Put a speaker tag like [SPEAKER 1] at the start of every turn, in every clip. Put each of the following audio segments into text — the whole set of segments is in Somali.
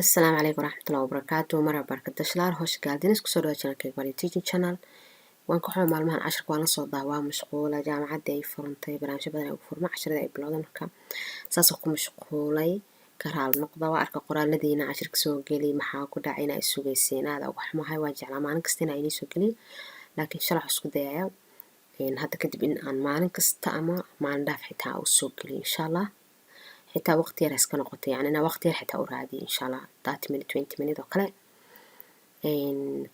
[SPEAKER 1] Asalaamu calaykum waraxmatullahi wabarakaatu. Marhaba arkadaşlar, hoş geldiniz. Kusoo dhawaad channelkayga Bari Teaching Channel. Waan ka xumaa, maalmahan casharka waan la soo daa, waa mashquula. Jaamacadda ay furantay, barnaamijyo badan ay ugu furma, casharada ay bilowda, marka saasoo ku mashquulay. Ka raal noqda. Waa arka qoraaladiina, cashirka soo geli, maxaa ku dhacay, inaa isugayseen. Aada uga xumahay. Waa jeclaa maalin kasta inaa inii soo geliyo, laakiin shalay waxaan isku dayaya hadda kadib in aan maalin kasta ama maalin dhaaf xitaa u soo geliyo, insha Allah. Xitaa waqti yar iska noqotay, yani inaa waqti yar xitaa u raadiyo, insha Allah, 30 minute, 20 minute oo kale.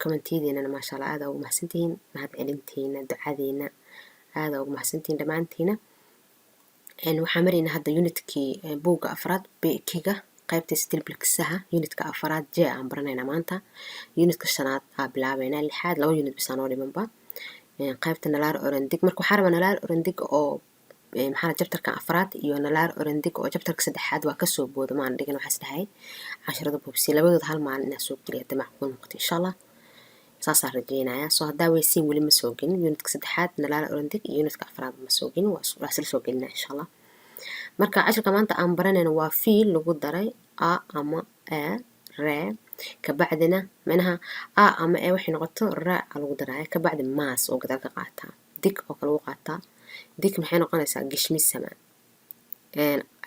[SPEAKER 1] Commentiyadiinana, maasha Allah, aada ugu mahadsantihiin. Mahad celintiina, ducadiina, aada ugu mahadsantihiin dhammaantiina. Waxaan maraynaa hadda unitkii buugga afraad, B2-ga, qaybtiisa dilbilkisaha, unitka afaraad J aan baranaynaa maanta. Unitka shanaad aa bilaabaynaa, lixaad, laba unit bisaa noo dhimanba. Qaybta neler öğrendik. Marka waxaa rabaa neler öğrendik oo maxaa chapterkan afraad iyo neler öğrendik oo chapterka saddexaad waa kasoo booda, maan dhigin. Waxaas dhahay casharada bubsi labadood hal maalin inaa soo geliya hadda macquul noqoto, insha Allah, saasaan rajeynayaa. Soo haddaa weysiin, weli ma soo gelin unitka saddexaad neler öğrendik iyo unitka afraad ma soo gelin, waa isla soo gelinaa, insha Allah. Marka cashirka maanta aan baranayno waa fiil lagu daray a ama e, re, kabacdina micnaha a ama e waxay noqoto ra a lagu daraya, kabacdi maas oo gadaal ka qaataa, dik oo kale lagu qaataa. Dik maxay noqonaysaa? Geçmiş zaman,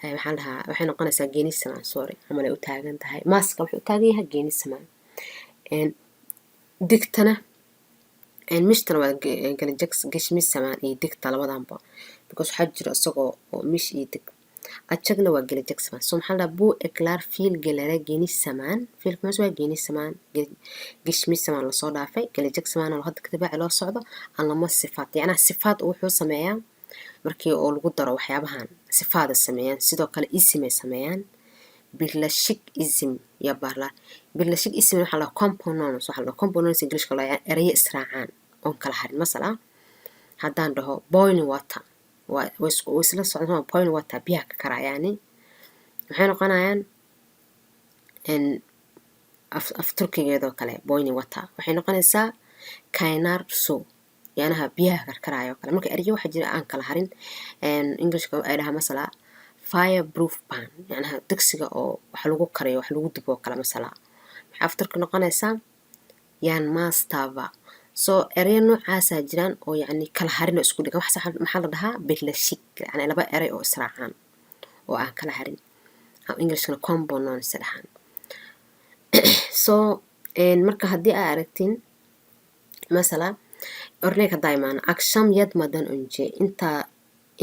[SPEAKER 1] maxaan dhahaa, waxay noqonaysaa geniş zaman, sorry, camal ay u taagan tahay. Maaska wuxuu u taagan yahay geniş zaman, digtana mishtana waa gelecek geçmiş zaman iyo digta labadanba, because waxaa jira isagoo oo miş iyo dig acakna waa gelecek zaman. So maxaa la dhahaa? Bu ekler fiil gelerek geniş zaman. Fiilka mees waa geniş zaman, geçmiş zaman lasoo dhaafay, gelecek zaman oo hadda kadibaaci loo socdo. Anlama sifaat, yacnaa sifaat wuxuu sameeyaa markii oo lagu daro waxyaabahan, sifaada sameeyaan. Sidoo kale isimay sameeyaan, birleşik isim yaparlar. Birleşik isim waxaa la compound nouns, waxaa la compound nouns Englishka loo yaqaan, erayo israacaan oon kala harin. Masala haddaan dhaho boiling water, waa way isla socdaan. Boiling water, biyaha ka karayaani, maxay noqonayaan af Turkigeedoo kale? Boiling water waxay noqonaysaa kaynar su, yanaha biyaha karkaraayo kale. Marka erayo waxaa jira aan kala harin. Englishka ay dhahaa masala fireproof pan, yacnaha dugsiga oo wax lagu kariyo, wax lagu dubo oo kale. Masala maxay af Turki noqonaysaa? Yanmaz tava. So ereyo noocaasaa jiraan oo yacni kala harin oo isku dhigan. Waxaas maxaa la dhahaa? Birleşik, yacni laba erey oo israacaan oo aan kala harin. Englishkana compound nouns dhahaan. So marka haddii aa aragtin masala örnek haddaa imaano: akşam yatmadan önce, intaa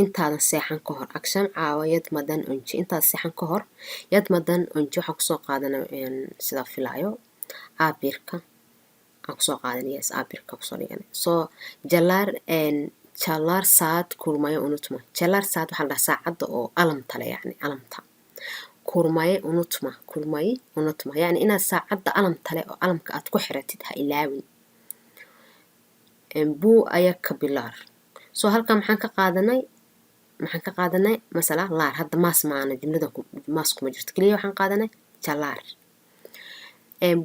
[SPEAKER 1] intaadan seexan ka hor. Akşam, caawa, yatmadan önce, intaad seexan ka hor. Yatmadan önce waxaan kusoo qaadana, sidaa filaayo, A1-ka aan kusoo qaadan. Yes, A1-ka kusoo dhiganay. So çalar çalar saat kurmayı unutma. Çalar saat waxaa la dhahaa saacadda oo alarmta le, yacni alarmta. Kurmayı unutma, kurmayı unutma, yacni inaad saacadda alarmta le oo alarmka aad ku xiratid ha ilaawin. Bu ayakkabılar. So halkan maxaan ka qaadanay? Maxaan ka qaadanay? Masala lar. Hadda maas maana jumladan, maas kuma jirto. Keliya waxaan qaadanay çalar.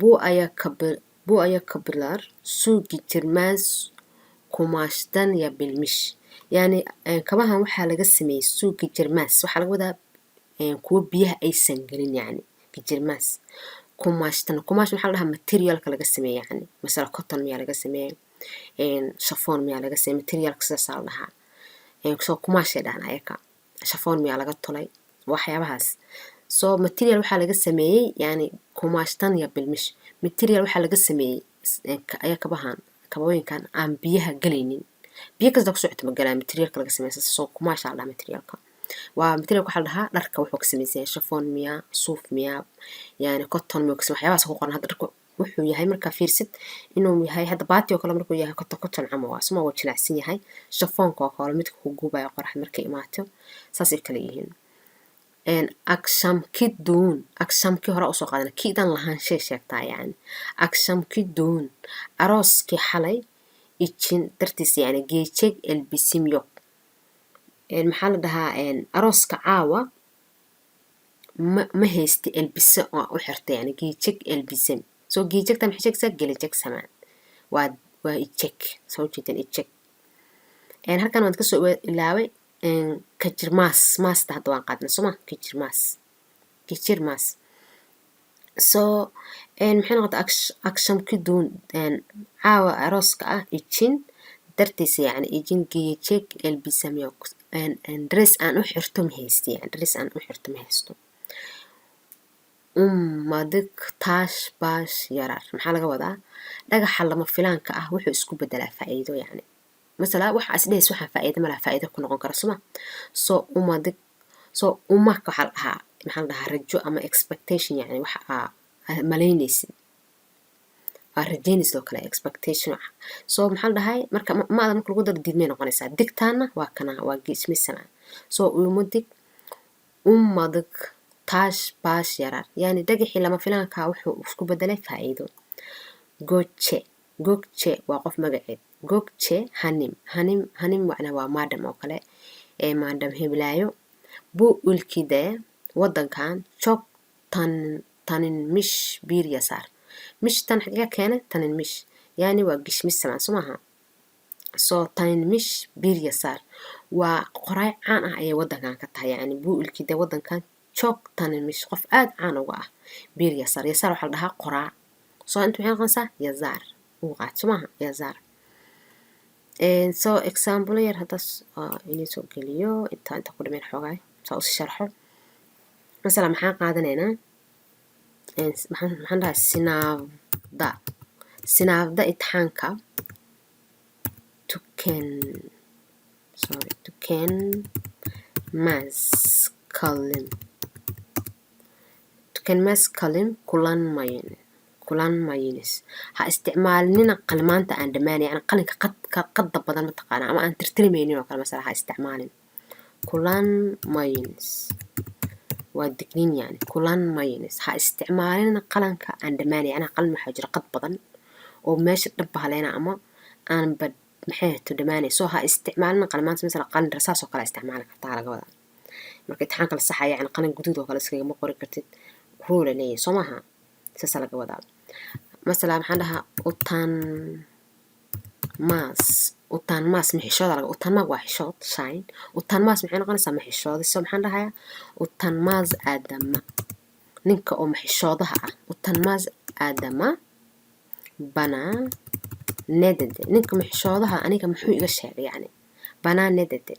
[SPEAKER 1] Bu ayakkabı, bu ayakkabılar su geçirmez kumaştan yapılmış. Yani kabahan waxaa laga sameeyey su geçirmez, waxaa laga wadaa kuwo biyaha aysan gelin, yani geçirmez kumaştan. Kumash waxaa la dhahaa materialka laga sameeyey, yani masala cotton miyaa laga sameeyey, shafoon miyaa laga sameeyey, materialka sidaasaa la dhahaa. So kumaashay dhahan ayaka. Shafoon miyaa laga tolay, waxyaabahaas. So material waxaa laga sameeyey, yani kumaştan yapılmış material waxaa laga sameeyey ayaa kabahan, kabooyinkan aan biyaha galaynin, biyo kasta ku socota ma galaan materialka laga sameeyay. So kumaasha la dhahaa materialka, waa materialka waxaa la dhahaa dharka wuxuu ka samaysan yahay, shafoon miyaa, suuf miyaa, yani cotton miyaa ka, waxyaabahaas ku qoran. Hadda dharka wuxuu yahay markaa fiirsid inuu yahay, hadda baati oo kale markuu yahay cotton, cotton camal waa suma, waa jilicsan yahay. Shafoonka oo kale midka ku gubayo qoraxda markay imaato, saasay kala yihiin. Akşamki düğün. Akşamki hore usoo qaadana, kiidan lahaanshay sheegtaa, yani akşamki düğün, arooskii xalay, için, dartiis, yani giyecek elbisem yok. Maxaa la dhahaa? Arooska caawa ma haysti elbise oo u xirta, yani giyecek elbisem. So giyecekta maxay sheegaysaa? Gelecek zaman. Waa icek, soo jeedeen icek. Halkan waan kasoo ilaaway kaçırmaz. Maasta hadda waan qaadnay, soma? Kaçırmaz, kaçırmaz. So maxay noqotay akşamki düğün caawa arooska ah için dartiisa yani için giyecek elbisem yok, dress aan u xirto ma haysti, yani dress aan u xirto ma haysto. Ummadık tash bash yarar maxaa laga wadaa? Dhagaxa lama filaanka ah wuxuu isku bedelaa faa'iido. Yani masala waxa is dhehaysa waxaan faa'iido malaha, faa'iido ku noqon kara soma. So ummadık, so ummak waxaa la dhahaa, maxaa la dhahaa, rajo ama expectation, yani waxa aa malaynaysid, aa rajaynaysid oo kale, expectation. So maxaa la dhahay? Marka maada marka lagu daro diidmay noqonaysaa. Digtaana waa kana, waa geçmiş zaman. So ummadık, ummadık tash bash yarar, yani dhagaxii lama filaanka wuxuu isku bedelay faa'iido. Gökçe, Gökçe waa qof magaceed. Gökçe hanım, hanım, hanım macnaa waa madam oo kale ee madam heblaayo. Bu ülkede wadankan çok tanınmış bir yazar. Mış tan xagee ka keenay? Tanınmış yani waa geçmiş zaman, soo maaha? So tanınmış bir yazar waa qoraay caan ah ayay wadankan ka tahay. Yani bu ülkede wadankan çok tanınmış qof aad caan uga ah bir yazar. Yazar waxaa la dhahaa qoraa. So inta maxay noqonaysaa? Yazar uu qaat, soo maaha? Yazar. So example yar haddaas inii soo geliyo inta ku dhimen xoogaay saa usi sharxo. Masala maxaan qaadanaynaa? Maxaan dhahay? Sınavda, sınavda imtixaanka tüken, sorry, tükenmez kalem, tükenmez kalem kullanmayın, kullanmayınız ha isticmaalinina qalimaanta aan dhammaanayn, yani qalinka qadka qadda badan mataqaana ama aan tirtirmaynin oo kale masala ha isticmaalin. Kullanmayınız waa digniin, yani kullanmayınız ha isticmaalina qalanka aan dhammaanayn. Yani qalin waxaa jira qad badan oo meesha dhanba haleena ama aanba maxay ahto dhammaanay. So ha isticmaalina qalimaanta, masala qalin rasaas oo kale isticmaali kartaa laga wadaa. Marka imtixaanka la saxaya, yani qalin guduud oo kale iskagama qori kartid, rule leeyahay, soo maaha? Saasaa laga wadaa. Masala maxaan dhahaa? Utanmaz, utanmaz maxishooda laga. Utanmak waa xishood, shine. Utanmaz maxay noqonaysaa? Maxishooda. So maxaan dhahayaa? Utanmaz adam ninka oo maxishoodaha ah. Utanmaz adam bana ne dedi, ninka maxishoodaha aniga muxuu iga sheegay? Yani bana ne dedi,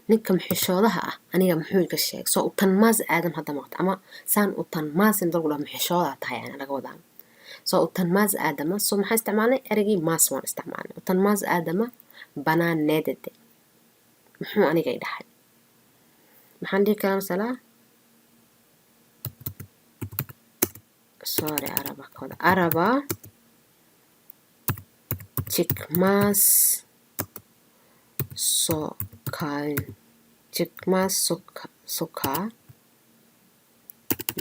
[SPEAKER 1] ninka maxishoodaha ah aniga muxuu iga sheegay? So utanmaz adam hadda maqta ama saan utanmazin dalgu dhaho maxishoodaa tahay, yani laga wadaa. So utanmaz adam. So maxaa isticmaalnay? Ereygii maz waan isticmaalnay. Utanmaz adam bana ne dedi, muxuu aniga i dhahay? Maxaan dhihi karaa masala? Sorry, araba ka wada. Araba çıkmaz sokağa, çıkmaz sokağa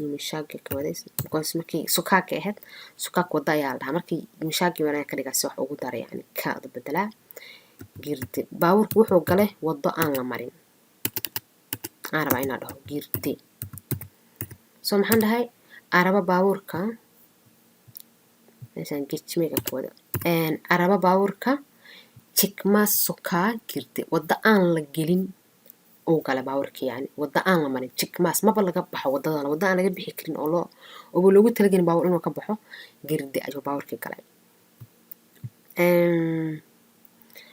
[SPEAKER 1] yumuşak ka waday, because markii sokak ahayd, sokak wada ayaa la dhahaa. Markii yumuşak wanaa ka dhigaa si wax ugu dara, yani kaada bedelaa. Girdi baabuurku wuxuu galay wado aan la marin, aan rabaa inaa dhaho girdi. So maxaan dhahay? Araba baabuurka meeshaan geçmega ku wada. Araba baabuurka çıkmaz sokağa girdi, wado aan la gelin uu galay baabuurka, yani wado aan la marin. Çıkmaz maba laga baxo wadadana, wado aan laga bixi karin oo loo ooba loogu talagelin baabuur inuu ka baxo, girdi ayuu baabuurkii galay.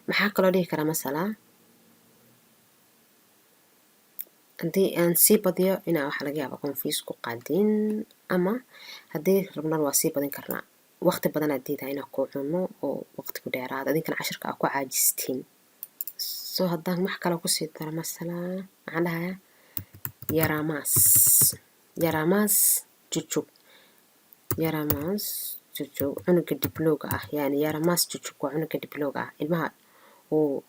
[SPEAKER 1] Maxaa kaloo dhihi karaa? Masala haddii aan sii badiyo inaa waxaa laga yaaba confuse ku qaadin, ama haddii rabnana waa sii badin karnaa. Waqti badanaa diidaa inaa ku cuno oo waqti ku dheeraado, idinkana cashirka aa ku caajistiin. So haddaan wax kale kusii daro, masala maxaan dhahayaa? Yaramaz, yaramaz çocuk, yaramaz çocuk cunuga diblowga ah. Yani yaramaz çocuk waa cunuga diblowga ah, ilmaha oo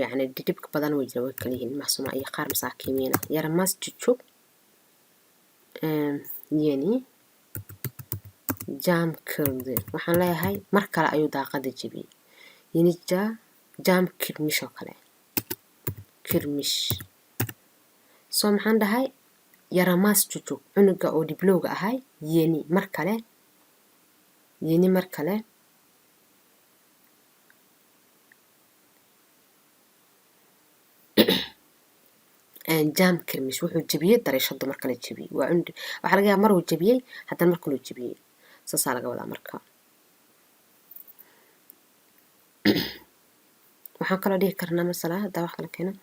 [SPEAKER 1] yacni dhibka badan way jira, way kala yihiin ilmaha Soomaa iyo qaar masaakiimiin ah. Yaramaz çocuk yeni cam kırdı, waxaan leeyahay mar kale ayuu daaqada jebiyey. Yeni cam kırmış oo kale, kırmış. So maxaan dhahay? Yaramaz çocuk cunuga oo diblowga ahay, yeni mar kale, yeni mar kale Cam kırmış wuxuu jebiyey dariishadu mar kale jebiyey. Waa waxaa laga yaabaa mar uu jebiyey, haddana mar kaluu jebiyey, saasaa laga wadaa. Marka waxaan kaloo dhihi karnaa masala haddaa wax kala keeno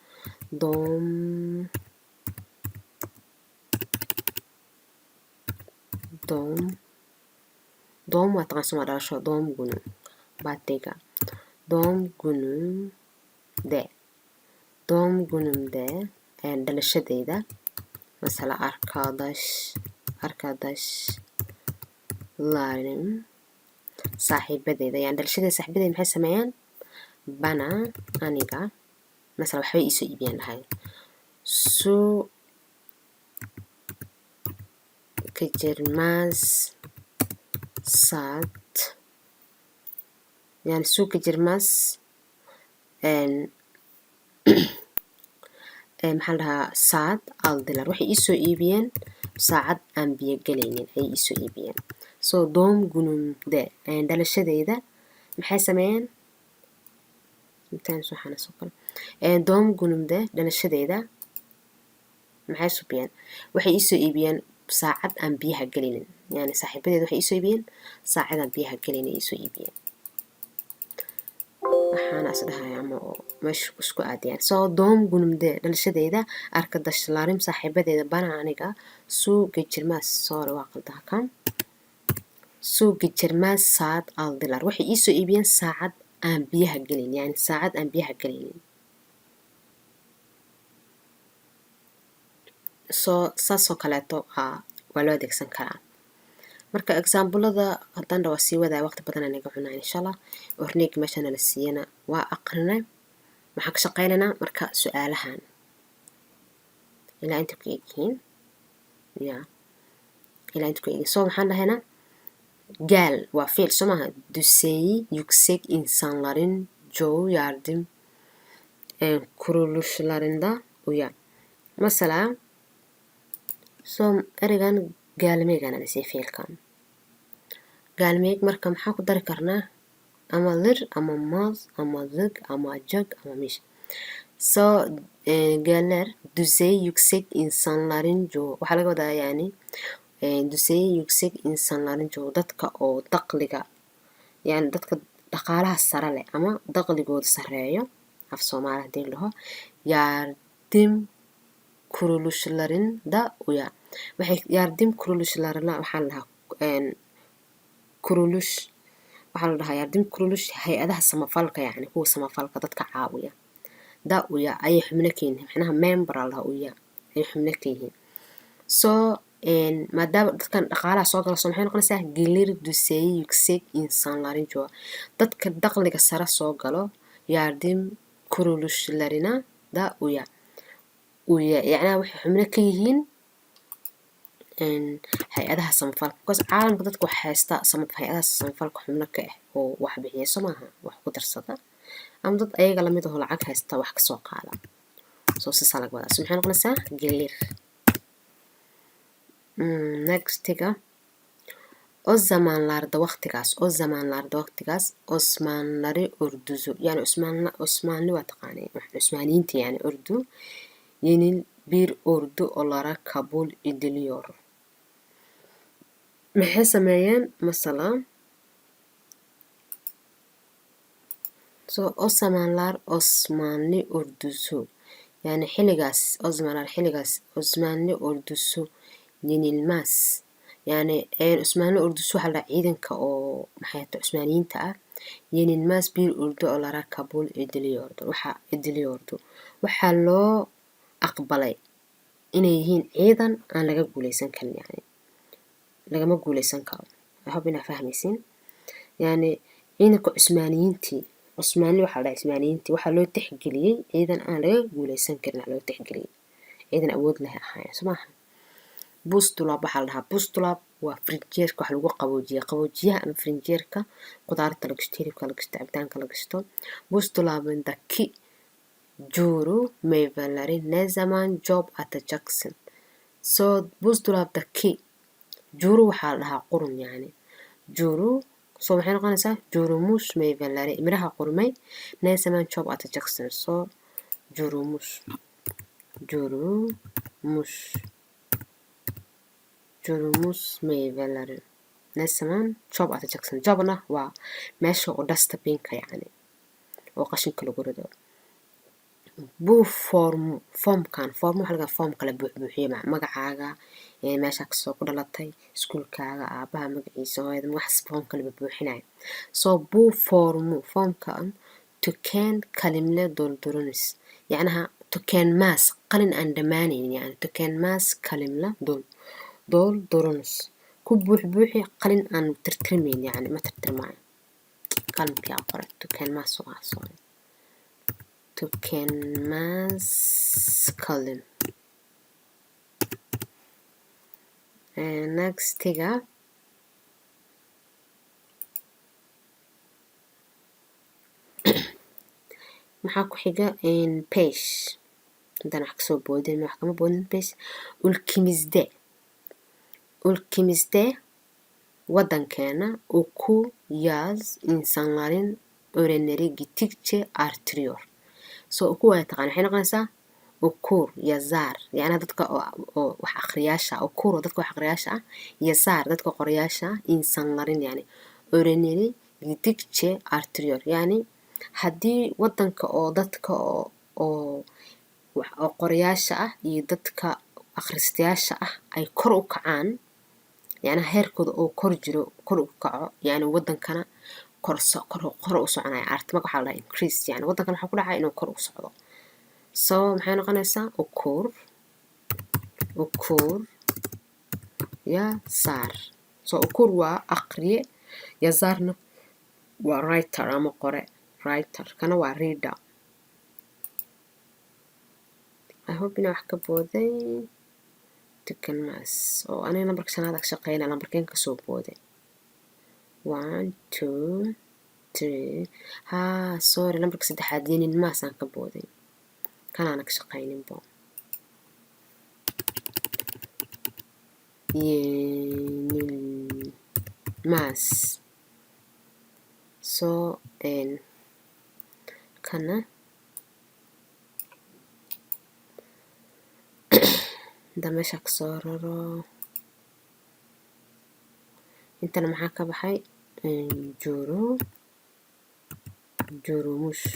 [SPEAKER 1] doom doom doom, waa taqaan soma dhalasho, doğum günü birthday-ga, doğum günümde, doğum günümde dhalashadeyda, mesela arkadaş arkadaşlarım saaxiibadeyda, yani dhalashadeyda saaxiibadeyda maxay sameeyaan, bana aniga masala waxbay iisoo iibiyaan dhahay, su kajirmaas saad, yani su kajirmaas maxaa la dhahaa, saad aldilar, waxay iisoo iibiyeen saacad aan biyo gelaynin ayay iisoo iibiyeen. So doğum günümde dhalashadeyda maxay sameeyeen, sometimes waxaana soo kale doğum günümde dhalashadeyda maxay subiyeen, waxay iisoo iibiyeen saacad aan biyaha gelinin, yani saaxiibadeeda waxay iisoo iibiyeen saacad aan biyaha gelinin ay iisoo iibiyeen. Waxaana is dhahaya ama oo meesha isku aadiyaan. So doğum günümde dhalashadeyda arkadaşlarım saaxiibadeeda bana aniga su geçirmez, sorry waa qaldaa kan, su geçirmez saat aldılar, waxay iisoo iibiyeen saacad aan biyaha gelin, yani saacad aan biyaha gelinin. So saasoo kaleeto waa loo adeegsan karaa. Marka examplada haddaan dhawa sii wadaa waqti badan anaga cunaa insha Allah. Orneeg meeshana la siiyana waa aqrinay, maxaan ka shaqaynaynaa marka su-aalahan ilaa inta ku egyihiin ya ilaa inta ku egyihiin. So maxaan dhahaynaa gaal waa fiil soo maaha, düzeyi yüksek insanların çoğu yardım kuruluşlarında uya. Mesela so ereygan gaalmeegana la siiyey ficilkan gaalmeeg, marka maxaa ku dari karnaa, ama lir ama maas ama zig ama jag ama mish. So gelir düzeyi yüksek insanların çoğu waxaa laga wadaa yani düzeyi yüksek insanların çoğu dadka oo daqliga, yani dadka dhaqaalaha sare leh ama daqligooda sareeyo af soomaali hadii la dhaho, yardım kuruluşlarında uya, waxay yardım kuruluşlarına waxaa la dhahaa kuruluş, waxaa la dhahaa yardım kuruluş hay-adaha samafalka, yani kuwa samafalka dadka caawiya, da uya ayay xubno ka yihiin, macnaha member aa la dhahaa, uya ayay xubno ka yihiin. So maadaama dadkan dhaqaalaha soo gala, soo maxay noqonaysaa gelir düzeyi yüksek insanların çoğu dadka daqliga sare soo galo, yardım kuruluşlarına da uya uya, yacnaa waxay xubno ka yihiin hay-adaha samafalka, because caalamka dadka wax haysta hay-adaha samafalka xubno ka ah oo wax bixiya soo maaha, wax ku darsada ama dad ayaga lamid aho lacag haysta wax kasoo qaada. So saasaa laga wadaa. So maxay noqonaysaa gelir. Nextiga o zamanlarda waqtigaas, o zamanlarda waqtigaas, Osmanları ordusu yani Osmanlı, Osmanlı waa taqaanay, Cusmaaniyiinta, yani ordu yenil bir ordu olarak kabul ediliyor. Maxay sameeyeen masala, so o zamanlar Osmanlı ordusu yani xilligaas, o zamanlar xilligaas, Osmanlı ordusu yenilmez, yani Osmanlı ordusu waxaa la dhahaa ciidanka oo maxay tahay Cusmaaniyiinta ah, yenilmez bir ordu olarak kabul ediliyordu, waxaa ediliyordu waxaa loo aqbalay inay yihiin ciidan aan laga guuleysan karin, yani lagama guuleysan karo. I hope inaa fahmaysiin. Yani ciidanka Cusmaaniyiintii, Cusmaani waxaa la dhahaa Cusmaaniyiintii, waxaa loo tixgeliyey ciidan aan laga guuleysan karin aa loo tixgeliyey, ciidan awood leh ahaayeen soo maaha. Buzdolabı waxaa la dhahaa, buzdolabı waa frinjeerka wax lagu qaboojiya, qaboojiyaha ama frinjeerka qudaarta la gashto, hilibka la gashto, cabitaanka la gashto. Buzdolabındaki curu meyveleri ne zaman çöpe atacaksın? So buzdolabındaki curu waxaa la dhahaa qurun, yani curu, so maxay noqonaysaa çürümüş meyveleri miraha qurmay, ne zaman çöpe atacaksın? So çürümüş. Curumuş. Curumuş meyveleri. Ne zaman? Çöp atacaksın. Çöpna waa meesha oo dustbinka yacni oo qashinka lagu rido. Bu form formkan form waxaa laga form kala buuxbuuxiye magacaaga, meesha kasoo ku dhalatay, iskuulkaaga, aabaha magaciisa, hooyada, waxaas form kala buuxinayo. So bu formu formkan tüken kalemle doldurunuz. Yacnaha tükenmez qalin aan dhammaanaynin yani tükenmez kalemle doldurunuz. Ku buuxbuuxi qalin aan tirtirmayn yani ma tirtirmaayo. Qalimkii aan qoray tükenmez oo ah, sorry. Tükenmez kalem. Nextiga maxaa ku xiga? Page haddaan wax kasoo boodin, wax kama boodin. Page ülkemizde, ülkemizde wadankeena oku yaz insanların öğrenleri gittikçe artırıyor. So oku waa taqaan, waxay noqonaysaa okur yazaar, yacni dadka oo wax akhriyaasha, okur oo dadka wax akhriyaasha ah, yazaar dadka qorayaasha ah, insanların yani öğrenleri gittikçe artırıyor. Yani haddii wadanka oo dadka oo oo qorayaasha ah iyo dadka akhristayaasha ah ay kor u kacaan, yacni heerkooda oo kor jiro kor u kaco, yacni wadankana kor kor u soconaya. Artimaga waxaa la dhahaa increase, yani wadankana waxaa ku dhacaya inuu kor u socdo. So maxay noqonaysaa? Okur, okur yazaar. So okur waa aqriye, yazaarna waa writer ama qore, writer kana waa reader. I hope inaa wax ka booday. Tükenmez oo aniga nambarka shanaad ka shaqeynaya, nambarkeen kasoo booday? One, two, three. Haa, sorry, nambarka saddexaad yenilmez aan ka booday, kanaana ka shaqeyninbo. Yenilmez. So kana inta meesha kasoo raro, intana maxaa ka baxay? Juru jurumush.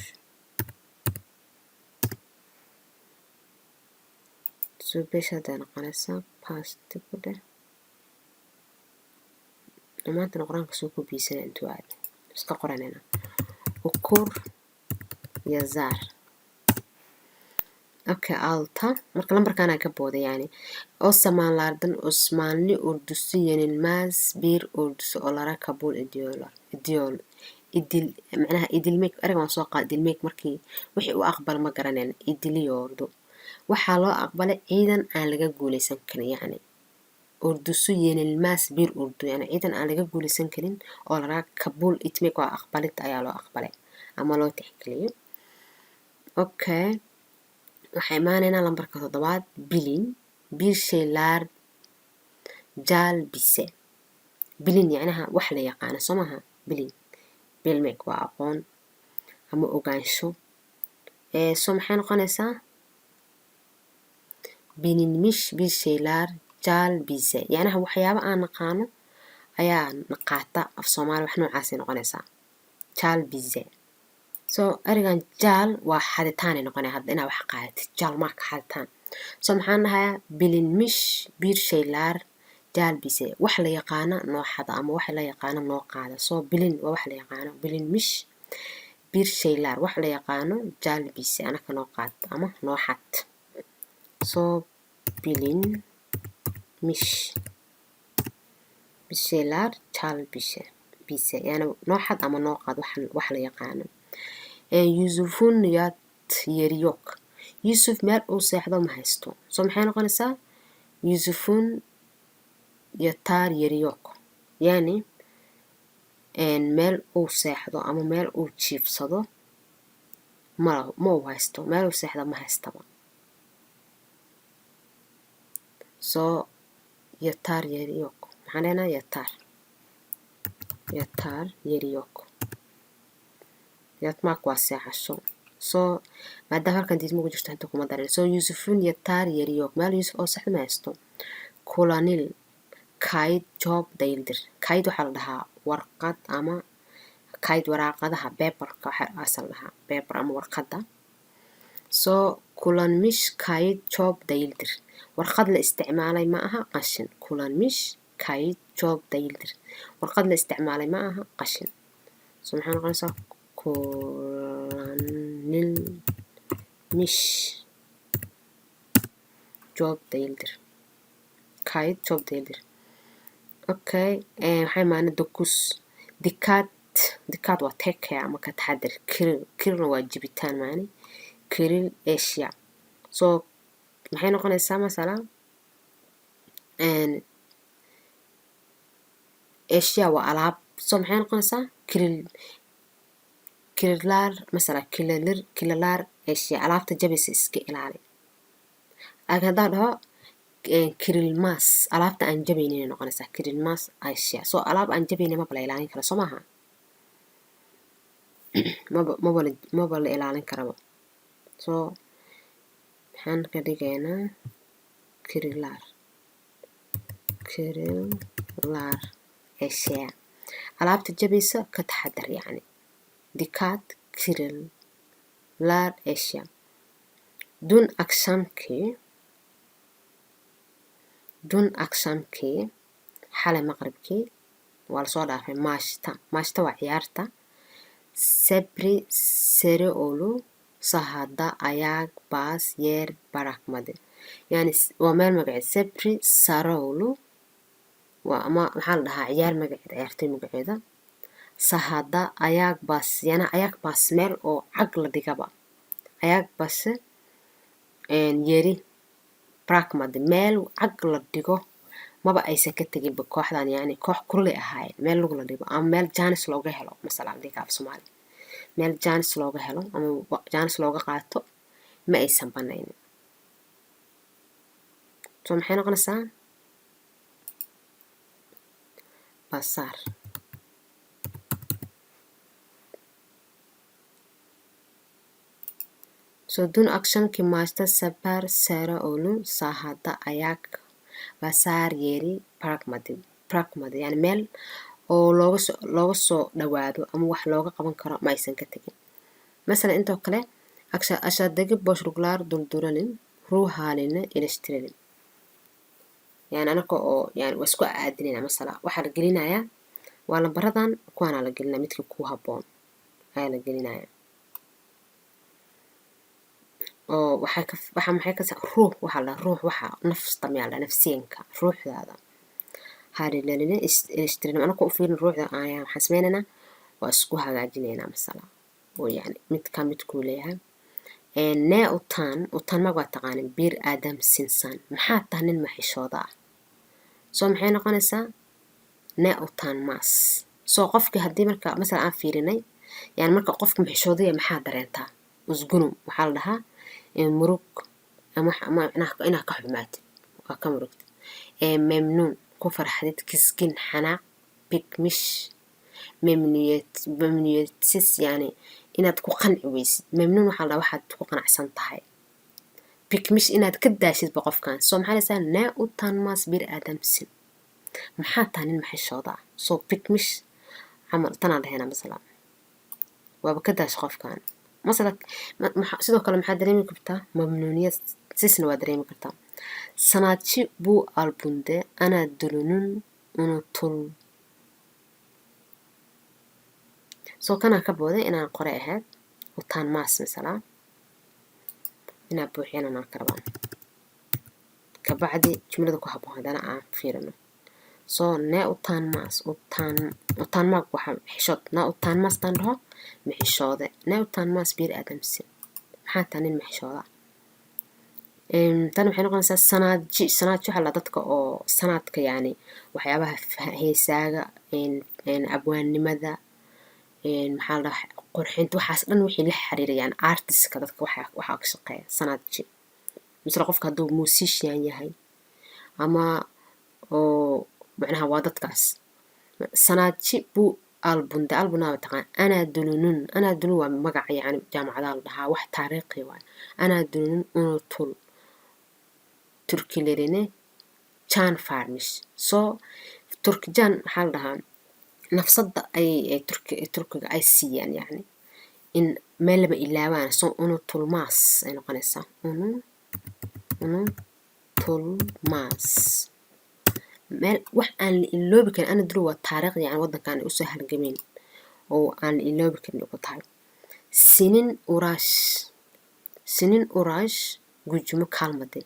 [SPEAKER 1] So beesha hadday noqonaysaa past ku dheh. Maantana qur-aanka soo kobiysana intuu aad iska qoranayna. Okur yazaar. Okay, altı. Marka lambarkaanaa ka booday yani. O zamanlardan Osmanlı ordusu yenilmez bir ordusu olarak kabul ediyorlar. Ediyor. Idil macnaha edilmek erayga waan soo qaad edilmek markii wixii u aqbal ma garanayna ediliyordu. Waxaa loo aqbalay ciidan aan laga guuleysan karin, yacni ordusu yenilmez bir ordu, yani ciidan aan laga guuleysan karin oo laga kabul etmek waa aqbalid ayaa loo aqbalay ama loo tixgeliyay. Okay, waxaa imaanaynaa lambarka toddobaad. Bilin bir şeyler jalbise. Bilin yacnaha wax la yaqaano soo maaha. Bilin bilmek waa aqoon ama ogaansho. So maxay noqonaysaa? Bilinmiş bir şeyler jalbise, yacnaha waxyaabo aan naqaano ayaa naqaata af Soomaali, wax noocaasay noqonaysaa jalbise. So ereygan jaal waa xaditaanay noqonaya hadda inaa wax qaadatid jaal maaka xaditaan. So maxaan dhahayaa? Bilinmiş bir şeyler jalbise, wax la yaqaano noo xada ama wax la yaqaano noo qaada. So bilin waa wax la yaqaano, bilinmiş bir şeyler wax la yaqaano, jalbise anaka noo qaad ama noo xad. So bilinmiş bir şeyler jalbise bise, yani noo xad ama noo qaad wax la yaqaano. Yusufun yat yeri yok. Yusuf meel uu seexdo ma haysto. So maxay noqonaysaa? Yusufun yatar yeri yok, yani meel uu seexdo ama meel uu jiifsado ma uu haysto, meel uu seexdo ma haystaba. So yatar yeri yok maxaan leenahay? Yatar, yatar yeri yok. Yatmak waa seexasho. Soo maadaama halkan diidmo ku jirto, inta kuma darin. Soo Yusuf'un yatar yeri yok, meel Yusuf oo saxda ma haysto. Kullanıl kağıt çöp değildir. Kağıt waxaa la dhahaa warqad ama kağıt waraaqadaha, paperka waxaasa la dhahaa, paper ama warqadda. Soo kullanmış kağıt çöp değildir, warqad la isticmaalay ma aha qashin. Kullanmış kağıt çöp değildir, warqad la isticmaalay ma aha qashin. So maxay noqonaysaa? Kullanılmış çöp değildir, kağıt çöp değildir. Okay, waxay maana dokuz. Dikkat. Dikkat waa take care ama ka taxadir. Kırıl, kırılna waa jibitaan maani. Kırıl eşya. So maxay noqonaysaa? Masala eşya waa alaab. So maxay noqonaysaa? Kırıl, kırılar, masala kırılır, kırılar eşya, alaabta jabaysa iska ilaali. Laakiin haddaan dhaho kırılmaz, alaabta aan jabaynin ay noqonaysaa. Kırılmaz eşya. So alaab aan jabaynin maba la ilaalin karo, soo maaha? Maba la ilaalin karaba. So maxaan ka dhigaynaa? Kırılar, kırılar eşya, alaabta jabaysa ka taxadar, yacni dikkat kırılar eşya. Dün akşamki, dün akşamki, xalay maqribkii, waa lasoo dhaafay. Maçta, maçta waa ciyaarta. Sabri Sarıoğlu sahada ayak bas yer bırakmadı. Yani waa meel magaceed, Sabri Sarıoğlu waa ama maxaa la dhahaa, ciyaar magaceed, ciyaartoy magaceeda. Sahada ayak bas, yani ayak bas meel oo cag la dhigaba, ayak bas yeri bırakmadı, meel cag la dhigo maba aysan ka teginba kooxdan. Yani koox kululay ahaayeen. Meel lug la dhigo ama meel jaanis looga helo, masalan dhiga af Soomaali, meel jaanis looga helo ama jaanis looga qaato ma aysan banaynin. So maxay noqonaysaa? Basar. So dün akşamki maçta Sefer Sarıoğlu sahada ayak basar yeri bırakmadı, bırakmadı, yani meel oo looga soo dhawaado ama wax looga qaban karo ma aysan ka tegin. Masalan intoo kale, aşağıdaki boşluklar dolduralım, ruh halini eleştirelim. Yani anaka oo yani waa isku aadinayna. Masala waxaa la gelinayaa waa lambaradan, kuwaanaa la gelinaya, midka ku habboon ayaa la gelinaya. Oo waxay ka waxa maxay ka ruux, waxaa la ruux, waxa nafsta miyaa la nafsiyanka, ruuxdaada halilelina eleştirelim. Anaka u fiirin ruuxda ayaa waxaan sameynaynaa, waa isku hagaajinaynaa. Masala oo yani midka midkuu leeyahay. Ne utan, utanmak waa taqaanin. Bir adamsın sen, maxaa tahay nin maxishooda ah? Soo maxay noqonaysaa? Ne utanmaz. Soo qofkii haddii marka masala aan fiirinay, yani marka qofka maxishoodaya maxaa dareentaa? Üzgünüm waxaa la dhahaa murug ama inaad ka xumaatid, waa ka murugtid. Memnun, ku farxdid. Kızgın, xanaaq. Bıkmış, memnuniyet, memnuniyetsiz, yani inaad ku qanci weysid. Memnun waxaa la dhahaa waxaad ku qanacsan tahay. Bıkmış, inaad ka daashidba qofkan. Soo maxaa laysaa? Ne utanmaz bir adamsın, maxaa tahay nin maxishooda ah? Soo bıkmış camal tanaan dhahayna, masala waaba ka daasha qofkan. Masala sidoo kale maxaa dareemi kartaa? Mamnuuniyad sisna waa dareemi kartaa. Sanatçı bu albümde Anadolu'nun unutul. Soo kanaa ka booday inaan qoray ahayd utanmaz, masala inaa buuxiyana aan ka rabaa. Kabacdi jumlada ku habboon haddana aan fiirino. Soo ne utanmaz, utan, utanmak waxa xishood. Ne utanmaz taan dhaho, maxishoode. Ne utanmaz bir adamsın, maxaa taa nin maxishooda? Tan waxay noqonaysaa sanatçı. Sanatçı waxaa la dadka oo sanadka, yani waxyaabaha heesaaga, abwaannimada, maxaa la dhahaa, qurxinta, waxaas dhan wixii la xiriira, yani artistka, dadka waxaa ka shaqeeya sanatçı. Misla qofka hadduu musician yahay ama oo macnaha waa dadkaas. Sanatçı bu Albunda albunaa taqaan. Anadolu'nun, Anadolu waa magaca, yani jaamacadaha la dhahaa, wax taariikhi waay. Anadolu'nun unutul türkülerine can vermiş. So Turkijan maxaa la dhahaa, nafsadda ay Turkiga ay siiyaan, yani in meel lama ilaabaan. So unutulmaz ay noqonaysaa, unutulmaz, meel wax aan la iloobi karin. Anadolu waa taariikh, yani waddankan ay usoo halgameen oo aan la iloobi karin ku tahay. Senin uğraş, senin uğraş gücüm kalmadı.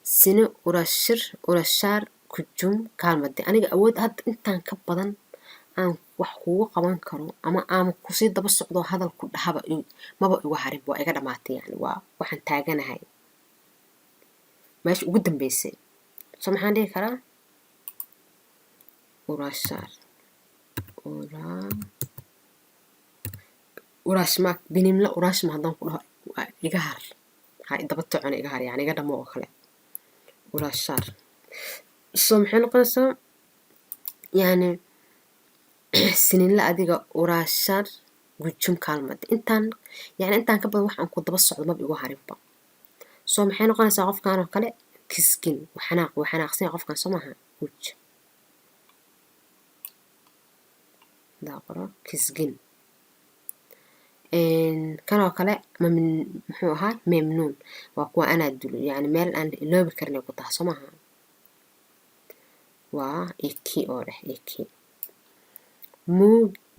[SPEAKER 1] Seni uğraşır uğraşar gücüm kalmadı. Aniga awood hadda intaan ka badan aan wax kugu qaban karo ama aan kusii daba socdo hadal ku dhahaba maba igu harin, waa iga dhamaatay. Yani waa waxaan taaganahay meesha ugu dambeysay. So maxaan dhihi karaa? Uğraşar, uğraşmak, benimle uğraşma haddaan ku dhaho, waa iga har, ha daba socon, iga har, yani iga dhamo oo kale. Uğraşar. So maxay noqonaysaa? Yani seninle adiga uğraşar gücüm kalmadı, intaan, yani intaan ka badan wax aan ku daba socdo maba igu harinba. So maxay noqonaysaa qofkan oo kale? Kızgın, xanaaq, wuu xanaaqsan yahay qofkan, soo maaha? Uj hadaa qoro kızgın. Kan oo kale muxuu ahaa? Memnun, waa kuwa Anadolu, yani meel aan la iloobi karin ay ku tahay, soo maaha? Waa iki oo dheh iki.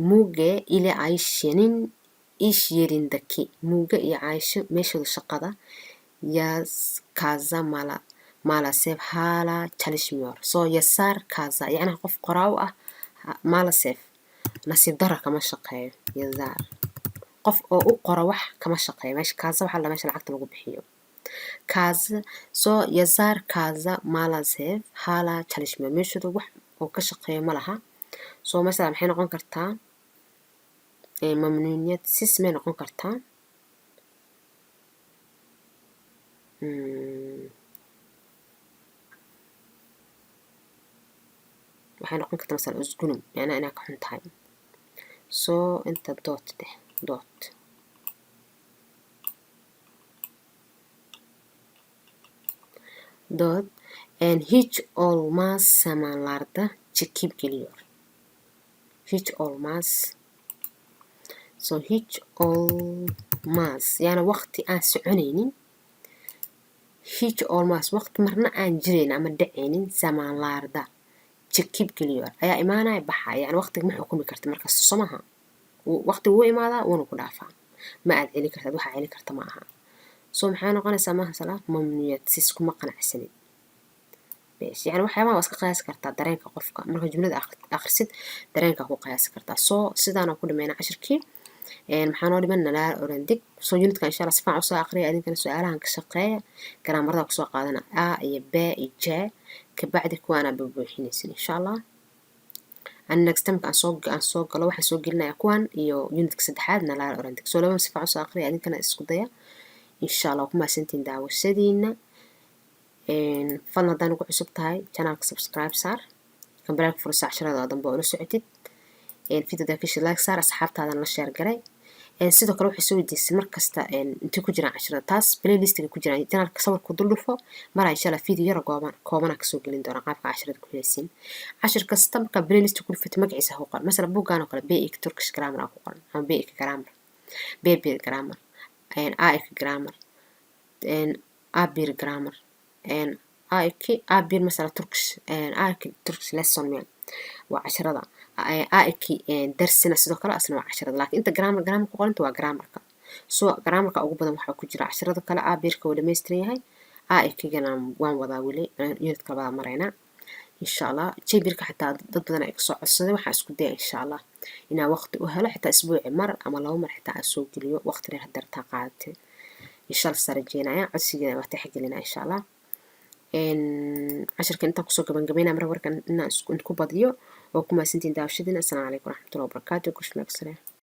[SPEAKER 1] Müge ile Ayşe'nin iş yerindeki, Müge iyo Caysho meeshooda shaqada, yaz kaza mala maalesef hala çalışmıyor. So yazar kaza, yacni qof qoraa u ah, maalesef nasiib daro kama shaqeeyo. Yazar, qof oo u qora wax, kama shaqeeyo meesha. Kaza waxaa la meesha lacagta lagu bixiyo, kaza. So yazar kaza maalesef hala çalışmıyor, meeshooda wax oo ka shaqeeyo ma laha. So masala maxay noqon kartaa? Memnuniyetsiz may noqon kartaa? Waxay noqon kartaa masala üzgünüm, macnaha inaa ka xun tahay. So inta dot dheh, dot. Dot. Hiç olmaz zamanlarda çekip geliyor. Hiç olmaz. So hiç olmaz. Yani waqti aan soconaynin. Hiç olmaz. Waqti marna aan jirayn ama dhacaynin zamanlarda. Çekip geliyor. Ayaa imaanaya baxaya. Yani waqtiga ma xukumi karta markasta, soo maaha? Waqti wuu imaadaa, wuuna ku dhaafaa. Ma aad celi kartad, waxaa celi karta ma aha. So maxay noqonaysaa masala? Memnuniyetsiz, kuma qanacsanid. Besh, yani waxyaabaha waa iska qiyaasi kartaa dareenka qofka marka jumlada akhrisid, dareenka ku qiyaasi kartaa. So sidaana ku dhameynaa cashirkii. Maxaa noo dhiman? Neler öğrendik. So unitka insha Allah si fiican usoo aqriya, idinkana su-aalahan ka shaqeeya. Garaamarada kusoo qaadana a iyo b iyo j, kabacdi kuwaana bubuuxinaysin insha Allah. Ani next time aan soo galo waxaan soo gelinaya kuwan iyo unitka saddexaad, neler öğrendik. So labada si fiican usoo aqriya, idinkana isku daya insha Allah. Waa ku mahadsantihiin daawashadiina. Fadlan haddaan ugu cusub tahay channelka, subscribe saar, gambaleelka fursa casharada oo dambe oo ula socotid. Videoda kashi like saar, asxaabtaadana la share garay. Sidoo kale waxay soo weydiisay markasta intay ku jiraan casharada. Taas playlistiga ku jiraan, channelka sawirku dul dhufo maraa. Insha Allah video yara gooban koobana kasoo gelin doona qaabka casharada ku helaysiin. Cashir kasta markaa playlist ku dhufatay, magaciisa ha ku qoran. Masala buuggan oo kale B2 Turkish grammar aa ku qoran, ama B2 grammar, B1 grammar, A2 grammar, A1 grammar, A2, A1 masala Turkish, A2 Turkish lesson meel waa casharada. A2 dersina sidoo kale asna waa casharada. Laakiin inta grammar grammar ku qoranta waa grammarka. So grammarka ugu badan waxaa ku jira casharada kale. A1-ka wuu dhammaystiran yahay, A2-gana waan wadaa weli, unitka labadaa maraynaa insha Allah. C1-ka xitaa dad badan ay kasoo codsaday. Waxaan isku daya insha Allah inaan waqti u helo, xitaa isbuuci mar ama laba mar xitaa aan soo geliyo, waqti dheer hadartaa qaadatay insha Allah. Saa rajeynaya, codsigeena waa tixgelinaa insha Allah. Cashirka intaan kusoo gabagabeynaya mar warkan inaan isku ku badiyo oo ku mahadsantihiin daawashadiina. Asalaamu calaykum waraxmatullahi wabarakaatu. Görüşmek üzere.